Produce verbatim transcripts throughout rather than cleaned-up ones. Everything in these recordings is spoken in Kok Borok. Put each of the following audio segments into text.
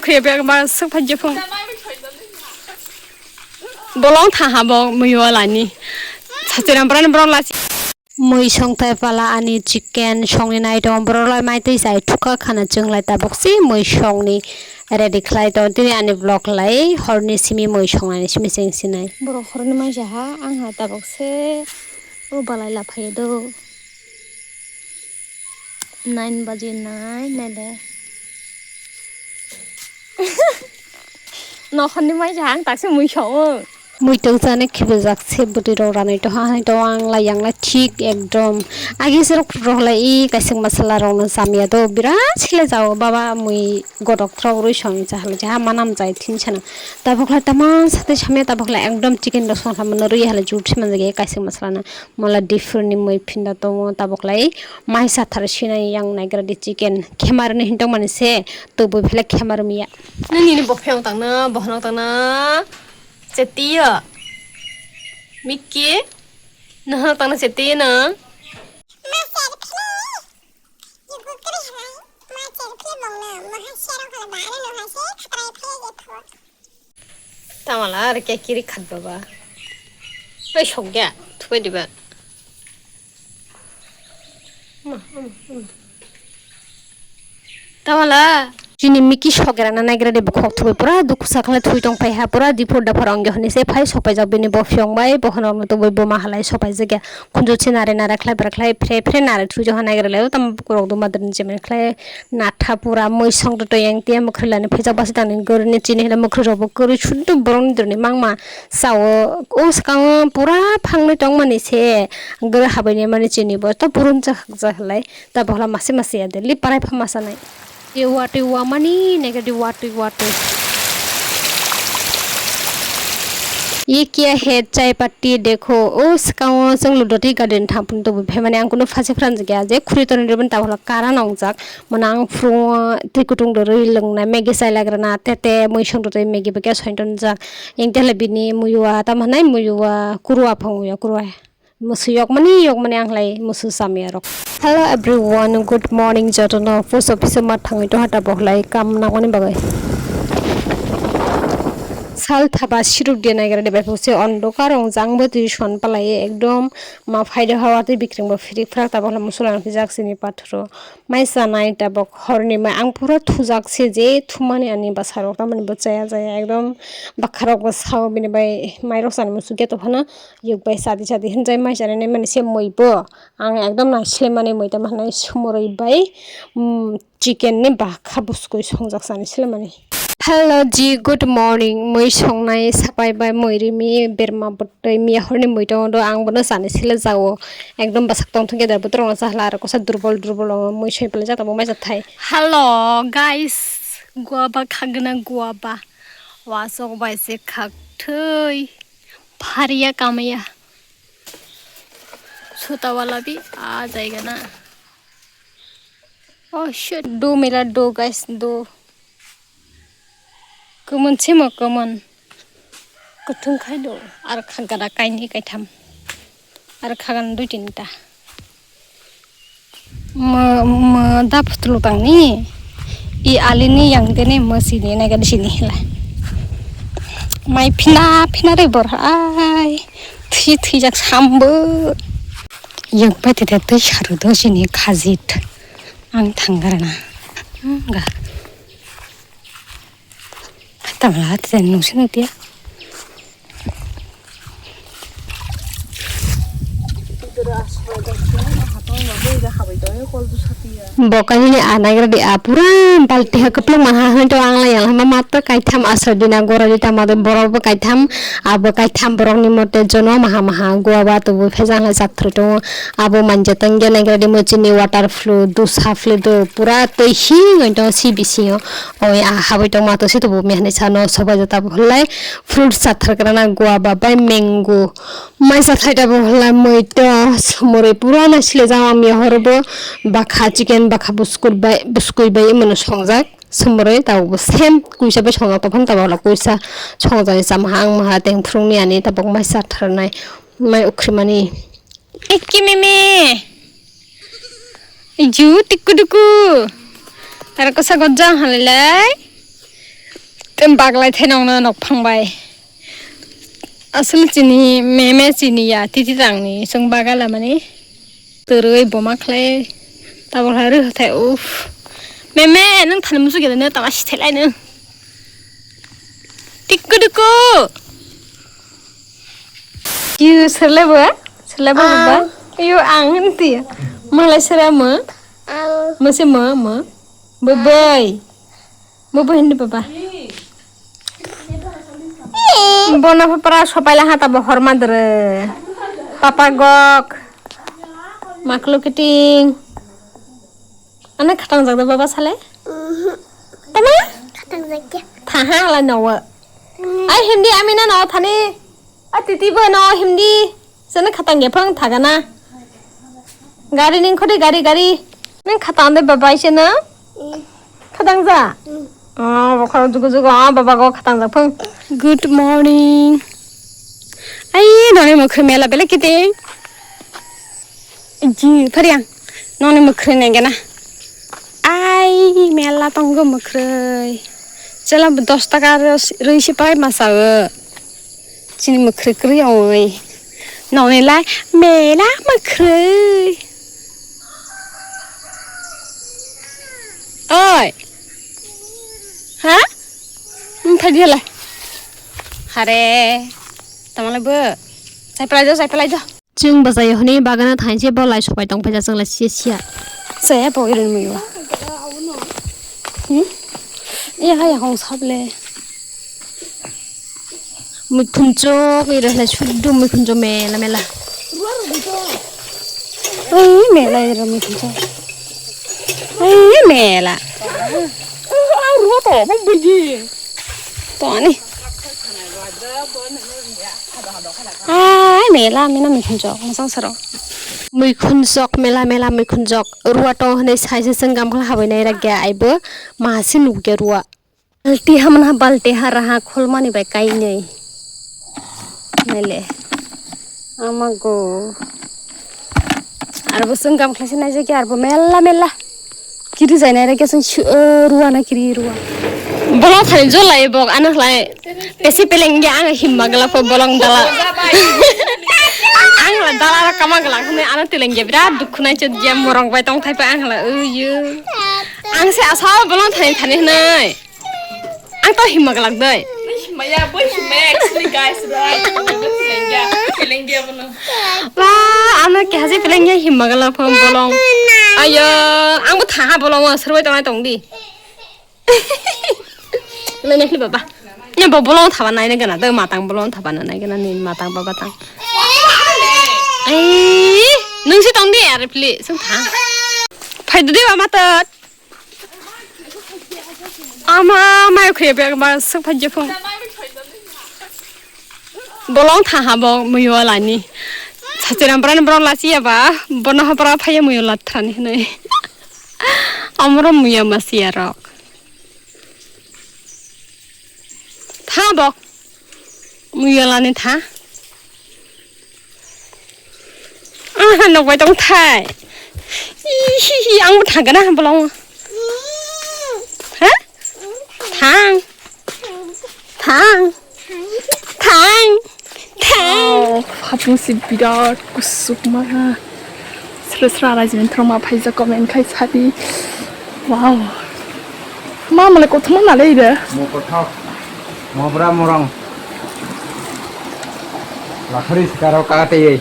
Khuyabwi ang ba swk phai jephung. Bolong tha ha bo mui walani. Sachiram pran borok lasi. Mui songthai pala ani chicken songni nai tongo. Borok lai mai twi chai thukha khana chwng lai tabuk si mui songni ready khlai tongo. Tini ani vlog lai horni simi mui songnani simi chwng sinai. Borok horni mai jaha ang ha tabuk se o balai la phai do. Nine baji nai, nai de. Nokhorni mai jaha ang taksa mui song. Muitwng chani khibijak se bwtwi rok ranai to ha hai to ang lai yang lai thik ekdom. Agi se rok rok lai i kaising masala rok no chamya do birat sile jao baba mui godok throk rwi song cha halo jaha manam jai thin sana. Tabuk lai tamang sate samya tabuk lai ekdom chicken rok song sama no rwi halo jut se manjak kaising masala na. Mala difrni mui phinda tongo tabuk lai mai sathar sinai yang naigra di chicken khemar ni hintong mani se tubui phele khemar miya. Nini ni bo pheyong tangna bohno tangna chetiyo Mickey nohno tangna chetiyo na. Tamala ar kya kiri khat baba. Oi sokya thubai diba. Ma, ma, ma. Tamala. Chini Mickey sokera na naigra de bukhok thubai pura dukhu sakhle thui tong phai ha pura dipur daphar ongya hwnwi se phai sok paijak bini bo phiyong bai bo hono tubui bo ma halai sok paijak ya. Khunju se nare nare khlai bwra khlai phre phre nare thwijaha naigra le o tamo bukurok duma dwrwng chemani khlai natha pura mui song to toyang tiya mwkhwrwi lani phaijak basi tangni gori ni chini hwnwi mwkhwrwi rok bo kwrwi suddo borok ni dwrwngni mangma sao o swkango pura phangni tongmani se gori habai ni mani chini bo to purun chahak jahalai ta bohla mase mase ya de li parai pha masa nai. Tei watwi wamani negative watwi watwi. Ye kya hai chai patti dekho. O swkango chwng ludoti garden thampun tubu phaimani ang kunu phase phrang jagya je khuri toni rwbani tabukla kara nongjak. Mona ang phuru twi kutung dorwi lwngnai Maggie chai lagrana tete mui song totwi Maggie bo kya soin tonjak. Yang tele bini muyua tamo hwnai muyua kurua phang muyua kurua. Musu yokmani yokmani ang lai musu samya rok. Hello everyone, good morning jotono. Post office o ma thangwi to hata bohlai kam nangmani bagwi. Sal thaba siruk dia naigra de bai pose ondokar ong jang bo tuition palai ekdom ma phaida hawa tei bikring bo phirik phrak ta bohla musu lang phijak sini pathoro. Mai chanai tabok horni mai ang pura thujak se je thumani ani bwsarok tamani bo chaya chaya ekdom bwkharok bo sao bini bai mairok chani muchungya tongphano yokbai chadi chadi hinjai mai chanai nai mani se mui bo ang ekdom nai slemani mui tamo hinai sumurui bai chicken ni bakha buskui songjak chani slemani. Hello ji, good morning. Mui songnai sapai bai mui rimi berma bwtwi miya horni mui tongo do ang bono chani sile jao. Ekdom bwsak tongthok ya da botorok no chahla aro kosa durbol durbol tongo mui soi pelaijak tongo mai chathai. Hello guys, guava khagna guava. Wasok bai se khakthwi phariya kamaya. Chota wala bi a jaiga na. Oh shit, do mera do guys, do. Kwmon simo kwmon. Kwthwng khai do. Ar khagara kainwi kaitham. Ar khagan dui tinta. Mo, mo da phutulu tangni. I alini yang dene mo sini naga di sini la. Mai phina phina re bor ai. Thui thui jak sambo. Yang pai tete tei saru do sini khajit. Ang thanggarana. Ga. Tamla tete nungsi nung tia. Bo kainwi a naigra di a pura balti ha kwplwng ma ha hwnwi to ang lai yang ma matwr kaitham aswk dina gora di tama de borok bo kaitham abo kaitham borok ni mote jono maha maha gua ba tubu phejang hai chak thwrwi tongo abo manja tang de naigra di mo chini water flow dusa flow do pura twi hing hwnwi tongo si bisingo oi a habwi tongma to si tubu mihani sano sobai jota bo hwnlai fruit chathar grana gua ba bai mango. Maisa thaida bo hwla mui to sumuri pura nai sile jama miya horo bo bakha chicken bakha buskut bai buskui bai imano songjak sumuri tabuk bo same kuisa bai songjak tong phano tabuk hwla kuisa songjak ni chama ang maha teng phurung ni ani tabuk maisa tharnai mai ukhri mani. Ikki mimi ju tikku dukku aro kosa gojang halai lai. Tei baglai thai nongno nokphang bai. Aswk chini meme chini ya titi tangni chwng baga lamani. Twrwi boma khlai tabok khlai rw thai uff. Meme nwng thani musu gede ne tama si thelai nwng. Tikku dukku. Yu serle bo? Serle bo baba? Yu ang hwn ti. Malai sera mo? Mo se mo mo. Bye bye. Bobo hindi baba. Bono papara sopai laha tabo horma dere. Papa gok. Maklo kiting. Ano khatang jak da baba sale? Tama? Khatang jak ya. Thaha ala nawa. Ai hindi ami na nawa thani. A titi bo no himdi. Sene khatang ge phang thagana. Gari ning khodi gari gari. Ning khatang de baba ise na? Khatang ja? Oh, bokhorok jugu jugu, oh, baba go khatang ja phang. Good morning. Ai, noni mokhe mela bele kiting. Ji, phariang. Noni mokhe nengena. Ai, mela tongo mwkhwrwi. Chwla dos taka rwi se pai masa o. Chini mwkhwrwi kwrwi ongwi. Nongni lai mela mwkhwrwi. Oi. Ha? Mthai dia lai. Hare. Tamale bo. Sai palai do, sai palai do. Chwng bwchai hwnwi bagana thainse bo lai sopai tong phaijak chwng lai sia sia. Saya po iron muyo. Hmm? Iya kaya hong sable. Mukhunchok iron lai suddu mukhunchok mela mela. Ai mela iron mukhunchok. Ai mela. Ruwa to, bang bagi. To ani. Ai mela mela muikhunjok masang saro. Muikhunjok mela mela muikhunjok ruwa tong hwnwi saisa chwng gamkhla habwi nai rakya aibo mahasi nukya ruwa. Balti hamna balti hara ha khulmani bai kainwi. Mele. Amago. Arbo chwng gamkhla se naijakya arbo mela mela. Kiri jai nai rw khe chwng si-, o, ruwa na kiri ruwa. Bolong thani jolai bok ano khlai. Pesi pelengya ang himma gala pho bolong dala. Ang la dala ra kama gala khne ano telengya birat dukhu nai chot ya morong bai tong thai pa ang la uyu. Ang se asal bolong thani thani hnai. Ang to himma galak dai. Maya, boy, maya, actually, guys, right? Pelengya, pelengya, bono. Ba, ano kehasi pelengya himma galak phone bolong. Ayo, ang bo thaha bolong, serbai tongnai tong di. Nai nai baba. Nya bo bolong thaba nai nai gana, dai matang bolong thaba nai nai gana, ni matang baba tang. Ai, nung si tong di, are pli, sung tha. Phai dudi ba matat. Ama mai khre bek ba suk phajje phung. Bolong tha ha bo muyo lani. Sachiram pran bro la siya ba bono ha pra phaya muyo la thrani hinai. Amro muya masiya rok. Tha bok. Muyo lani tha. Ah, nokbai tong thai. Ihihi, ang bo thangkana bolong. Ha? Thang. Thang. Thang. Thang. Wow, hapung si birat kusuk ma. Sra sra raijini throngma phaijak comment khai sadi. Wow. Ma male kothoma nale ida. Mo kothok. Mo bra morong. Lakhari sikaro kate.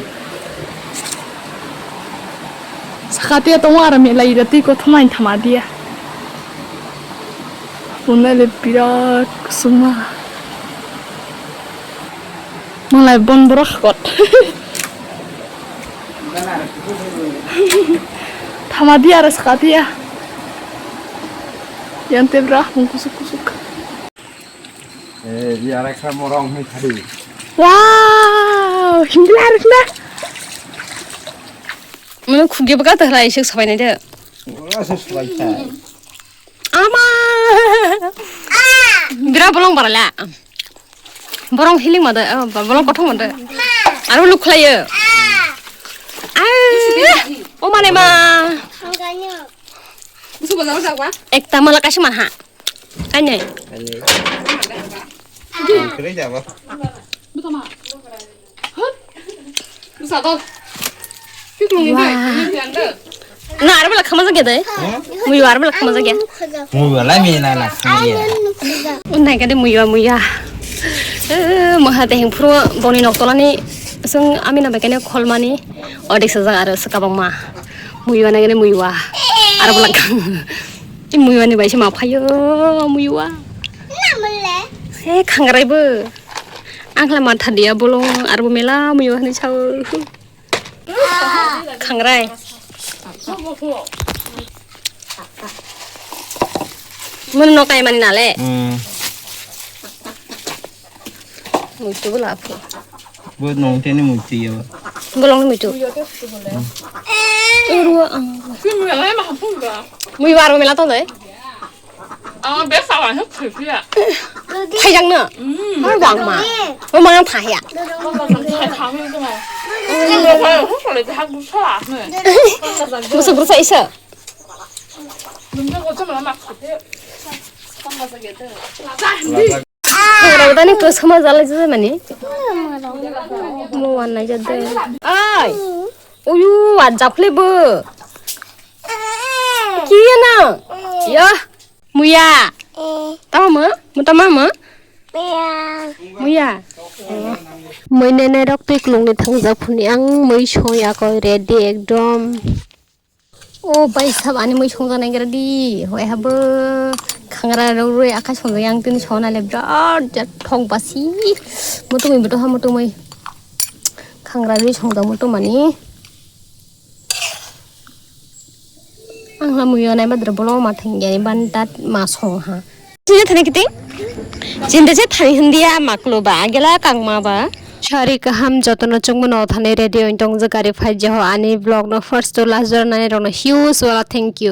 Sakate tongo aro mela ira twi kothoma thama dia. Bunai le birat kusuma. Malai bon borok kot. Thama dia aro sakate ya. Yang tebra hung kusuk kusuk. Eh, di areksa morong hwnwi thari. Wow, himla arekna. Mano khugya bwkha ta khlai sik sabai nai de. Ora se sabai ta. Ama. Bira bolong barala. Borong healing mada, ah, ba-, borong kothong mada. Aro luk khlaiyo. Ah. O mane ma. Ekta mala kaisa manha. Kainai. Ang kwrwi jabo. Wah. Na, aro bela khama jagya dai. Muiwa aro bela khama jagya. Muiwa lai mi na na khama ya. Unnai kade muiwa muiwa. Eh, maha te heng phuru boni nok tolani sung ami na bekene kholmani. Odik sajak aro sakabang ma. Muiwa na kade muiwa. Aro bela khang. Muiwa ni bai se ma phayo muiwa. He khangrai bo. Ang khlai matha dia bolong aro mela muiwa ni sao. Khangrai. Mun no kai mani nale. Hmm. Muitu bela phu. Bo nong teni muitu yo. Bolong muitu. Urwa ang. Muiwa aro mela to dai. Ang besa wa huk khriya. Thaijang no? Mm. Har bang ma. Bo ma thaya. Thai thang ni ma. Ni lo ha huk le ha gu sa ne. Musa brusa isa. Dum da go chama ma khriya. Tang ma sa ge de. Thangra tani kwsama jalai jai mani. Mo wan nai jade. Ai. Uyu, wajak le bo. Kiya na? Ya. Muya. Tama ma? Mutama ma? Muya. Mui nene rok twi klung ni thangjak phuni ang mui soi akoi ready ekdom. O bai sab ani mui songjaknai gra di, hoi habo khangra rok rwi akai songjak yang tini sona le birat jat thok basi mutumui botoha mutumui khangra rwi songjak mutumani. Ang hla mui onai madra bolo ma thang yani ban dat ma song ha. Sini thani kiting? Sini se thani hindia maklo ba, agela kangma ba. Sari kaham jotono chungmano thani ready oin tong je gari phai je ho ani vlog no first to last jora nani rokno huge wala thank you.